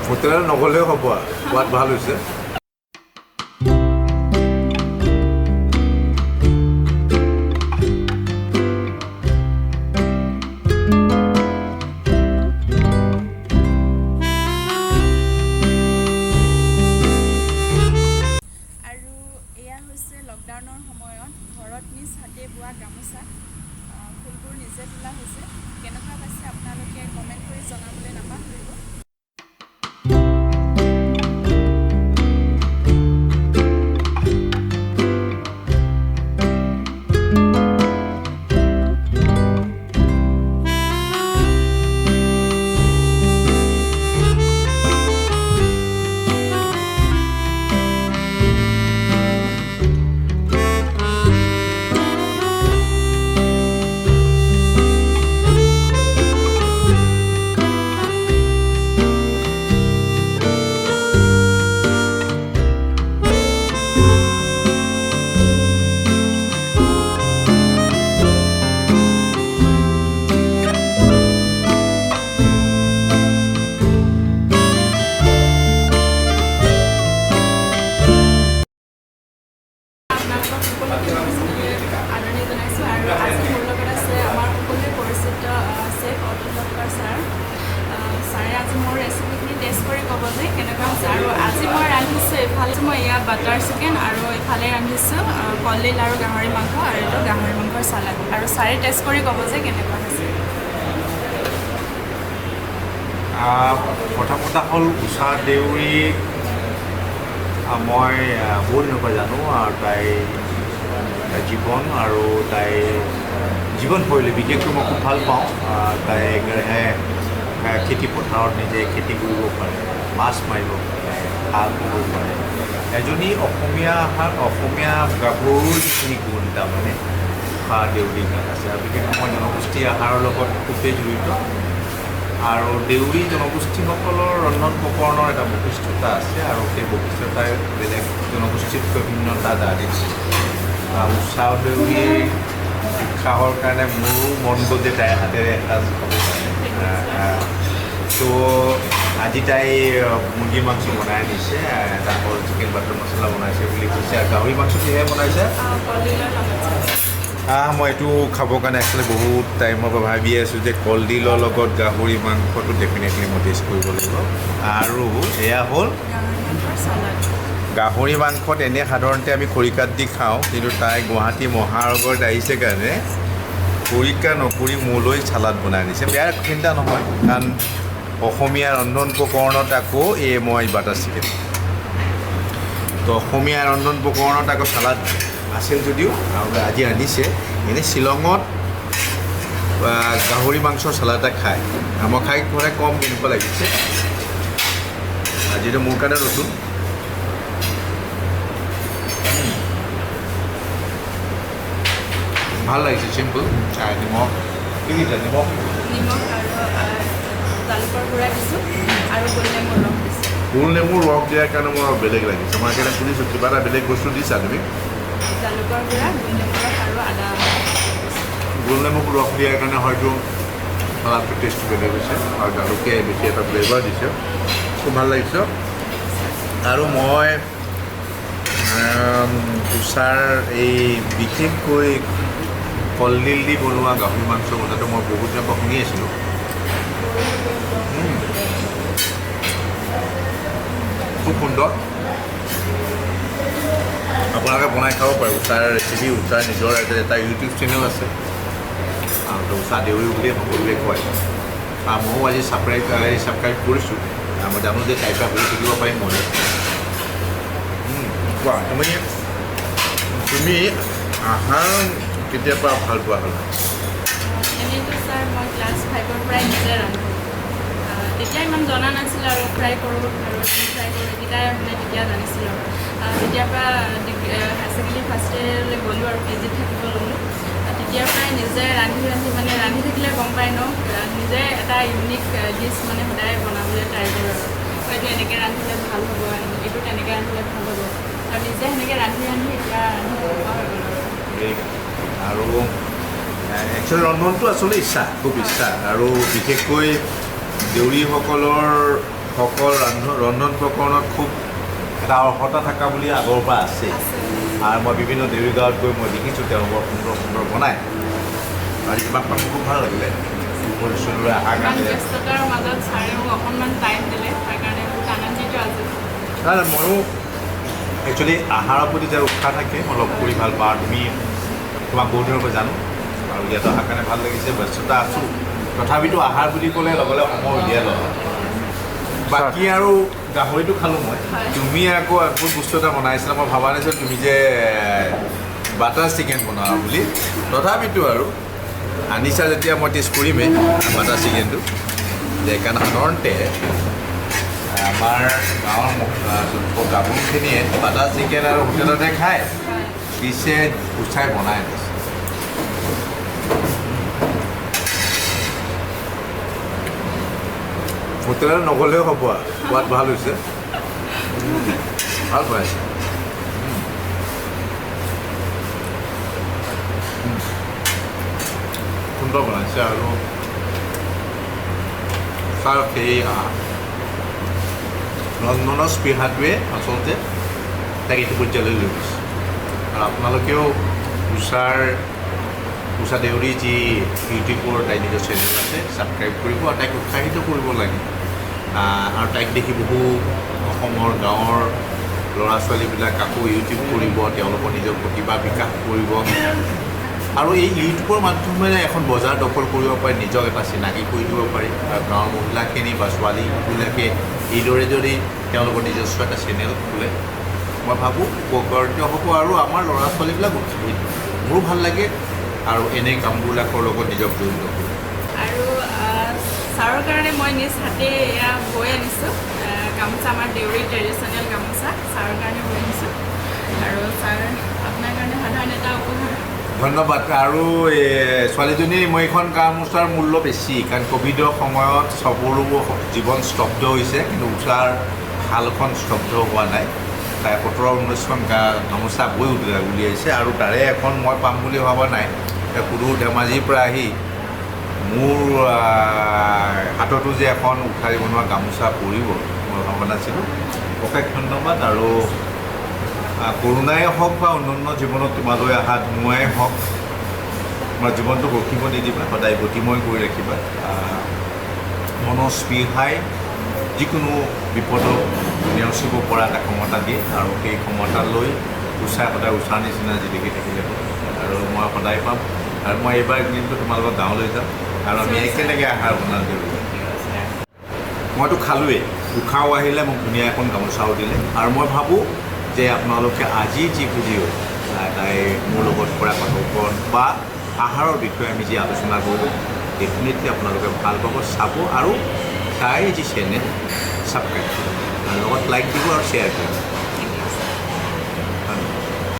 হোটেলত নগ'লেও হ'ব আৰু সোৱাদ ভাল হৈছে। আৰু এয়া হৈছে লকডাউনৰ সময়ত ঘৰত নিজ হাতে বোৱা গামোচা। ফুলবোৰ নিজে তোলা হৈছে। কেনেকুৱা পাইছে আপোনালোকে কমেণ্ট কৰি জনাবলৈ নাপাহৰিব। আপোনালোকক সকলোকে মোৰ চেনেললৈ আদৰণি জনাইছোঁ। আৰু আজি মোৰ লগত আছে আমাৰ সকলোৱে পৰিচিত চেফ অতুল লহকৰ ছাৰ। ছাৰে আজি মোৰ ৰেচিপিখিনি টেষ্ট কৰি ক'ব যে কেনেকুৱা হৈছে। আৰু আজি মই ৰান্ধিছোঁ, এইফালে মই এয়া বাটাৰ চিকেন আৰু এইফালে ৰান্ধিছোঁ কলডিল আৰু গাহৰি মাংস আৰু এইটো গাহৰি মাংসৰ চালাড। আৰু ছাৰে টেষ্ট কৰি ক'ব যে কেনেকুৱা হৈছে। প্ৰথম কথা হ'ল, উষা দেউৰী মই বহুত দিনৰ পৰা জানো আৰু তাইৰ জীৱন আৰু তাইৰ জীৱনশৈলী বিশেষকৈ মই খুব ভাল পাওঁ। তাই একেৰাহে খেতি পথাৰত নিজে খেতি কৰিব পাৰে, মাছ মাৰিব পাৰে, হাল বাব পাৰে। এজনী অসমীয়া অসমীয়া গাভৰুৰ যিখিনি গুণ, তাৰমানে উষা দেউৰীৰ গাত আছে। আৰু বিশেষকৈ মই জনগোষ্ঠী আহাৰৰ লগত খুবেই জড়িত আৰু দেউৰী জনগোষ্ঠীসকলৰ ৰন্ধন প্ৰকৰণৰ এটা বৈশিষ্ট্যতা আছে আৰু সেই বৈশিষ্ট্যতাই বেলেগ জনগোষ্ঠীতকৈ ভিন্নতা এটা আনিছে। উষা দেউৰীৰ উৎসাহৰ কাৰণে মোৰো মন গ'ল যে তাইৰ হাতেৰে এসাঁজ খাব কাৰণে। তো আজি তাই মুৰ্গী মাংস বনাই আনিছে। এটা হ'ল চিকেন বাটাৰ মছলা বনাইছে বুলি কৈছে। আৰু গাহৰি মাংস কিহেৰে বনাইছে? কলডিলৰ লগত। মই এইটো খাবৰ কাৰণে একচুৱেলি বহুত টাইমৰ পৰা ভাবি আছোঁ যে কলডিলৰ লগত গাহৰি মাংসটো ডেফিনেটলি মই টেষ্ট কৰিব লাগিব। আৰু এয়া হ'ল গাহৰি মাংসৰ চালাড। গাহৰি মাংসত এনেই সাধাৰণতে আমি খৰিকাত দি খাওঁ, কিন্তু তাই গুৱাহাটী মহানগৰত আহিছে কাৰণে খৰিকা নকৰি মোলৈ চালাড বনাই দিছে। বেয়া চিন্তা নহয়, কাৰণ অসমীয়া ৰন্ধন প্ৰকৰণত আকৌ এই মই বাটাৰ চিকেন, তো অসমীয়া ৰন্ধন প্ৰকৰণত আকৌ চালাড আছিল যদিও আৰু আজি আনিছে। এনেই শ্বিলঙত গাহৰি মাংসৰ চালাড এটা খায়। মই খাই মানে কম কেনেকুৱা লাগিছে। আজিতো মোৰ কাৰণে নতুন। ভাল লাগিছে। চিম্পল। নিমখ কি দিছা? নিমখ? নিমখ আৰু জালুকৰ গুড়া দিছোঁ আৰু গোল নেমুৰ ৰস দিছোঁ। গোল নেমুৰ ৰস দিয়াৰ কাৰণে মোৰ অলপ বেলেগ লাগিছে। মই সেইকাৰণে সুধিছোঁ, কিবা এটা বেলেগ বস্তু দিছা তুমি। জালুকৰ গুড়া, গোল নেমুৰ ৰস আৰু আদা। গোল নেমুক ৰস দিয়াৰ কাৰণে হয়তো চালাডটোৰ টেষ্টটো বেলেগ হৈছে আৰু জালুকে বেছি এটা ফ্লেভাৰ দিছে। খুব ভাল লাগিছে। আৰু মই উষাৰ এই বিশেষকৈ কলডিল দি বনোৱা গাহৰি মাংসৰ কথাটো মই বহুত দিনৰ পৰা শুনি আছিলোঁ। খুব সুন্দৰ। আপোনালোকে বনাই খাব পাৰে উষাৰ ৰেচিপি। উষাৰ নিজৰ এটা ইউটিউব চেনেল আছে আৰু তো উষা দেউৰী বুলিয়ে সকলোৱে কয়। আৰু ময়ো আজি ছাবস্ক্ৰাইব কৰিছোঁ আৰু মই জানো যে তাইৰ পৰা সুধি থাকিব পাৰিম ময়ো। কোৱা, তুমি তুমি আহাৰ কেতিয়াৰ পৰা ভাল পোৱা হ'লা? এনেইতো ছাৰ, মই ক্লাছ 5ৰ পৰাই নিজে ৰান্ধোঁ। তেতিয়া ইমান জনা নাছিলোঁ আৰু ফ্ৰাই কৰোঁ আৰু ফ্ৰাই কৰোঁ, এইকেইটাই মানে তেতিয়া জানিছিলোঁ। আৰু তেতিয়াৰ পৰা ডিগ্ৰী, হায়াৰ ছেকেণ্ডেৰী ফাৰ্ষ্ট ইয়েৰলৈ গ'লোঁ আৰু পি জিত থাকিব ল'লোঁ। তেতিয়াৰ পৰাই নিজে ৰান্ধি ৰান্ধি, মানে ৰান্ধি থাকিলে গম পাই ন, নিজে এটা ইউনিক ডিছ মানে সদায় বনাবলৈ ট্ৰাই কৰোঁ। আৰু হয়তো এনেকৈ ৰান্ধিলে ভাল হ'ব, এইটো তেনেকৈ ৰান্ধিলে ভাল হ'ব, আৰু নিজে সেনেকৈ ৰান্ধি ৰান্ধি এতিয়া ৰান্ধিব পৰা হৈ গ'ল আৰু। Very good. আৰু একচুৱেলি ৰন্ধনটো আচলতে ইচ্ছা, খুব ইচ্ছা। আৰু বিশেষকৈ দেউৰীসকলৰ সকল ৰন্ধন প্ৰকৰণত খুব এটা অৰ্হতা থকা বুলি আগৰ পৰা আছে। আছে। আৰু মই বিভিন্ন দেউৰী গাঁৱত গৈ মই দেখিছোঁ তেওঁলোকৰ সুন্দৰ সুন্দৰ বনায়। আজি তোমাক পাই মোৰ খুব ভাল লাগিলে পৰিচয়লৈ অহাৰ ইমান কাৰণে। ব্যস্ততাৰ মাজত ছাৰে মোক অকণমান টাইম দিলে, তাৰ কাৰণে বহুত আনন্দিত আজি। নাই নাই, ময়ো একচুৱেলি আহাৰৰ প্ৰতি যাৰ উৎসাহ থাকে, মই লগ কৰি ভাল পাওঁ। আৰু তোমাক বহুত দিনৰ পৰা জানো আৰু ইয়াত অহাৰ কাৰণে ভাল লাগিছে। ব্যস্ততা আছোঁ, তথাপিতো আহাৰ বুলি ক'লে লগে লগে সময় উলিয়াই লওঁ। বাকী আৰু গাহৰিটো খালোঁ মই। হয়। তুমি আকৌ অদ্ভুত বস্তু এটা বনাইছিলা, মই ভবা নাছিলোঁ তুমি যে বাটাৰ চিকেন বনাবা বুলি। তথাপিতো আৰু আনিছা যেতিয়া মই টেষ্ট কৰিমেই বাটাৰ চিকেনটো। যে কাৰণ সাধাৰণতে আমাৰ গাঁৱৰ গাভৰুখিনিয়ে বাটাৰ চিকেন আৰু হোটেলতহে খায়, হয়। পিছে উচাই বনাই আনিছে। হোটেলত নগ'লেও হ'ব আৰু সোৱাদ ভাল হৈছে, ভাল বনাইছে। সুন্দৰ বনাইছে। আৰু তাৰ সেই ৰন্ধনৰ স্পৃহাটোৱে আচলতে তাক এইটো পৰ্যায়লৈ লৈ গৈছে। আৰু আপোনালোকেও উষা দেউৰী যি ইউটিউবৰ তাইৰ নিজৰ চেনেল আছে, ছাবস্ক্ৰাইব কৰিব আৰু তাইক উৎসাহিত কৰিব লাগে। আৰু তাইক দেখি বহু অসমৰ গাঁৱৰ ল'ৰা ছোৱালীবিলাক আকৌ ইউটিউব কৰিব, তেওঁলোকৰ নিজৰ প্ৰতিভা বিকাশ কৰিব আৰু এই ইউটিউবৰ মাধ্যমেৰে এখন বজাৰ দখল কৰিব পাৰি, নিজক এটা চিনাকি কৰি দিব পাৰি। আৰু গাঁৱৰ মহিলাখিনি বা ছোৱালীবিলাকে এইদৰে যদি তেওঁলোকৰ নিজস্ব এটা চেনেল খোলে, মই ভাবোঁ উপকাৰিত হ'ব আৰু আমাৰ ল'ৰা ছোৱালীবিলাক উৎসাহিত হ'ব। মোৰো ভাল লাগে আৰু এনে কামবিলাকৰ লগত নিজক জড়িত কৰোঁ। আৰু ছাৰৰ কাৰণে মই নিজ হাতে এয়া বৈ আনিছোঁ গামোচা, আমাৰ দেউৰী ট্ৰেডিশ্যনেল গামোচা ছাৰৰ কাৰণে বৈ আনিছোঁ। আৰু ছাৰ, আপোনাৰ কাৰণে সাধাৰণ এটা উপহাৰ। ধন্যবাদ। আৰু ছোৱালীজনী, মই এইখন গামোচাৰ মূল্য বেছি, কাৰণ ক'ভিডৰ সময়ত চবৰো জীৱন স্তব্ধ হৈছে, কিন্তু উষাৰ শালখন স্তব্ধ হোৱা নাই। তাই 17-19খন গামোচা বৈ উলিয়াইছে আৰু তাৰে এখন মই পাম বুলি ভবা নাই। সুদূৰ ধেমাজিৰ পৰা আহি মোৰ হাততো যে এখন উষাৰে বনোৱা গামোচা পৰিব মই ভবা নাছিলোঁ। অশেষ ধন্যবাদ। আৰু কৰোণাই হওক বা অন্যান্য জীৱনত তোমালৈ অহা ধুমুহাই হওক, তোমাৰ জীৱনটোক ৰখিব নিদিবা, সদায় গতিময় কৰি ৰাখিবা। মনৰ স্পৃহাই যিকোনো বিপদক নেওচিব পৰা এটা ক্ষমতা দিয়ে আৰু সেই ক্ষমতা লৈ উষাই সদায় উষাৰ নিচিনা জিলিকি থাকিলে হ'ল। আৰু মই সদায় পাম। আৰু মই এইবাৰ কিন্তু তোমালোকৰ গাঁৱলৈ যাম আৰু আমি একেলগে আহাৰ বনাম। মইতো খালোঁৱেই, উষাও আহিলে, মোক ধুনীয়া এখন গামোচাও দিলে। আৰু মই ভাবোঁ যে আপোনালোকে আজি যি ভিডিঅ' তাই মোৰ লগত কৰা কথোপকথন বা আহাৰৰ বিষয়ে আমি যি আলোচনা কৰিলোঁ, ডেফিনেটলি আপোনালোকে ভাল পাব, চাব আৰু তাইৰ যি চেনেল ছাবস্ক্ৰাইব কৰিব আৰু লগত লাইক দিব আৰু শ্বেয়াৰ কৰিব।